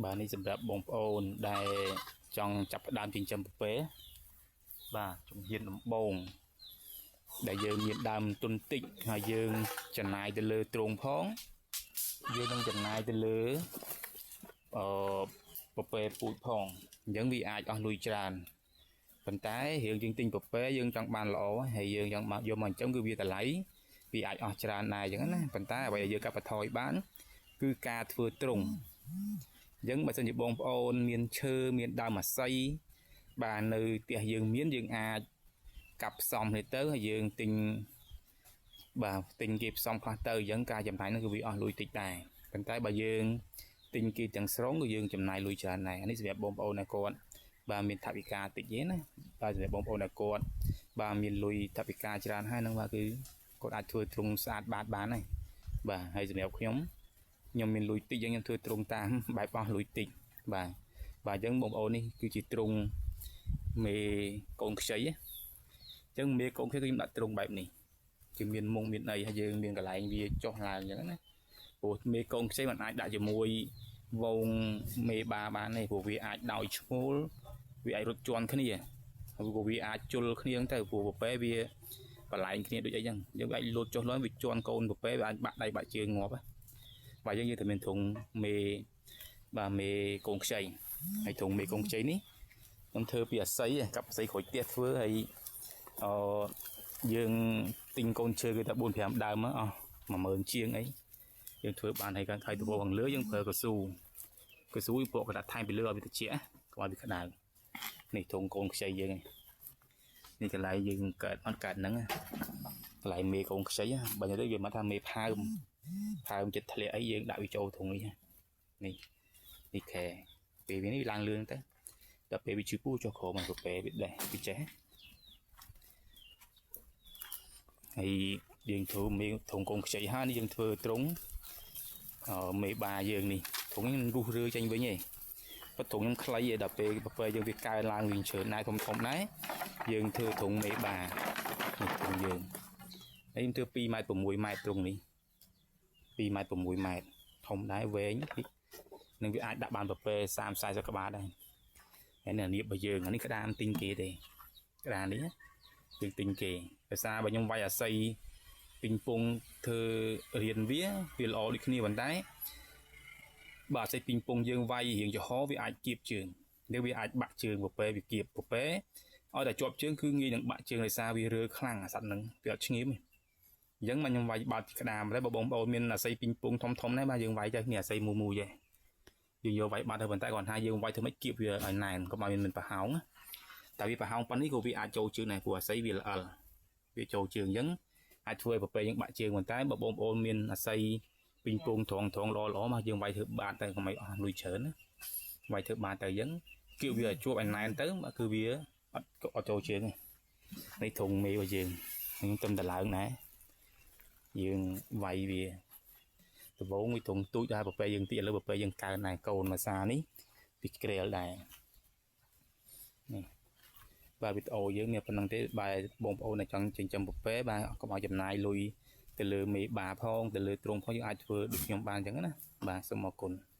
បាទនេះសម្រាប់បងប្អូនដែលចង់ចាប់ផ្ដើមចិញ្ចឹមពពែបាទជំហានដំបូងដែលយើងមានដើមទុនតិចហើយយើងចំណាយទៅលើទ្រុងផងយើងនឹងចំណាយទៅលើអឺពពែពូជផងអញ្ចឹងវាអាចអស់លុយច្រើនប៉ុន្តែរឿងយើងទិញពពែយើងចង់បានល្អហើយយើងចង់បានយកមកចិញ្ចឹមគឺវាតម្លៃវាអាចអស់ច្រើនដែរអញ្ចឹងណាប៉ុន្តែអ្វីដែលយើងកាត់បន្ថយបានគឺការធ្វើទ្រុងអញ្ចឹងបើសិនជាបងប្អូនមានឈើមានដើមអាស័យបាទនៅផ្ទះយើងមានយើងអាចកាប់ផ្សំនេះទៅហើយយើងទិញបាទទិញគេផ្សំខ្លះទៅអញ្ចឹងការចំណាយនោះគឺវាអស់លុយតិចដែរប៉ុន្តែបើយើងទិញគេទាំងស្រុងគឺយើងចំណាយលុយច្រើនដែរអានេះសម្រាប់បងប្អូនដែលគាត់បាទមានថវិកាតិចទេណាបាទសម្រាប់បងប្អូនដែលគាត់បាទមានលុយថវិកាច្រើនហើយហ្នឹងបាទគឺគាត់អាចធ្វើទ្រុងស្អាតបាតបានហើយបាទហើយសម្រាប់ខ្ញុំខ្ញុំមានលុយតិចអញ្ចឹងខ្ញុំធ្វើទ្រុងតាមបែបអស់លុយតិចបាទបាទអញ្ចឹងបងប្អូននេះគឺជាទ្រុងមេកូនខ្ចីណាអញ្ចឹងមេកូនខ្ចីគឺខ្ញុំដាក់ទ្រុងបែបនេះគឺមានមុងមានអីហើយយើងមានកន្លែងវាចុះឡើងអញ្ចឹងណាព្រោះមេកូនខ្ចីมันអាចដាក់ជាមួយវងមេបាបានទេព្រោះវាអាចដោយឈ្មោលវាអាចរត់ជន់គ្នាហើយក៏វាអាចជុលគ្នាទៅព្រោះពពែវាបន្លែងគ្នាដូចអីចឹងយើងអាចលូតចុះឡើងវាជន់កូនពពែវាអាចបាក់ដៃបាក់ជើងងាប់ណាបាទយើងត្រូវមានធុងមេបាទមេកូនខ្ចីហើយធុងមេកូនខ្ចីនេះខ្ញុំធ្វើពីអាស័យកាប់អាស័យក្រូចផ្ទះធ្វើហើយអឺយើងទិញកូនឈើគឺតែ4 5ដើមអស់10000ជាងអីយើងធ្វើបានហើយខាងខៃដបខាងលើយើងប្រើកស៊ូកស៊ូយើងពកកដាក់ថែមពីលើឲ្យវាត្រជាក់កុំឲ្យវាក្តៅនេះធុងកូនខ្ចីយើងនេះកន្លែងយើងកើតអត់កើតហ្នឹងកន្លែងមេកូនខ្ចីបើទៅវាមកថាមេផើមផើមចិត្តធ្លាក់អីយើងដាក់វាចូលធុងនេះនេះនេះខែពេលវានេះឡើងលឿនទៅដល់ពេលវាជឿពូចុះក្រោមមកពេលវាដេះវាចេះហើយយើងធ្វើមេធុងកូនខ្ចីហើយនេះយើងធ្វើត្រង់មេបាយើងនេះធុងនេះរុះរើចេញវិញឯងប៉ុន្តែធុងខ្ញុំខ្លីឯងដល់ពេលពេលយើងវាកើនឡើងវិញច្រើនដែរធំធំដែរយើងធ្វើធុងមេបានេះធុងយើងហើយខ្ញុំធ្វើ2ម៉ែត្រ6ម៉ែត្រត្រង់នេះ2ម៉ែត្រ6ម៉ែត្រធំដែរវែងនឹងវាអាចដាក់បានប្រពែ30 40ក្បាលដែរហើយនេះនាបរបស់យើងអានេះក្តាមទិញគេទេក្តាមនេះយើងទិញគេភាសាបើខ្ញុំវាយអាស័យពីងពងធ្វើរៀនវាវាល្អដូចគ្នាប៉ុន្តែបើអាស័យពីងពងយើងវាយរៀងចំហវាអាចគៀបជើងឬវាអាចបាក់ជើងពពែវាគៀបពពែឲ្យតែជាប់ជើងគឺងាយនឹងបាក់ជើងដោយសារវារើខ្លាំងអាសត្វហ្នឹងវាអត់ឈ្ងៀមទេអញ្ចឹងមកខ្ញុំវាយបាល់ក្តាមតែបើបងប្អូនមានអាស័យពីងពងធំធំដែរបាទយើងវាយទៅនេះអាស័យមូមូទេយើងយកវាយបាត់ទៅប៉ុន្តែគាត់ថាយើងវាយធ្វើម៉េចគៀបវាឲ្យណែនកុំឲ្យមានប្រហោងតែវាប្រហោងប៉ុណ្នេះក៏វាអាចចូលជើងដែរព្រោះអាស័យវាល្អិលវាចូលជើងអញ្ចឹងអាចធ្វើឲ្យប្រពៃយើងបាក់ជើងប៉ុន្តែបើបងប្អូនមានអាស័យពីងពងត្រង់ត្រង់ល្អល្អមកយើងវាយធ្វើបាតទៅកុំឲ្យអស់លុយច្រើនណាវាយធ្វើបាតទៅអញ្ចឹងគៀបវាឲ្យជួបឲ្យណែនទៅគឺវាអត់អត់ចូលជើងទេនេះធុងមេរបស់យើងខ្ញុំទៅតឡើងដែរយើងវាយវាដំបូងវាធុងទូចដែរប្រពៃយើងតិចឥឡូវប្រពៃយើងកើនដែរកូនមួយសានេះវាក្រែលដែរនេះបាទវីដេអូយើងមានប៉ុណ្្នឹងទេបាទបងប្អូនដែលចង់ចិញ្ចឹមពពែបាទកុំឲ្យចំណាយលុយទៅលើមេបាផងទៅលើទ្រុងផងយើងអាចធ្វើដូចខ្ញុំបានអញ្ចឹងណាបាទសូមអរគុណ។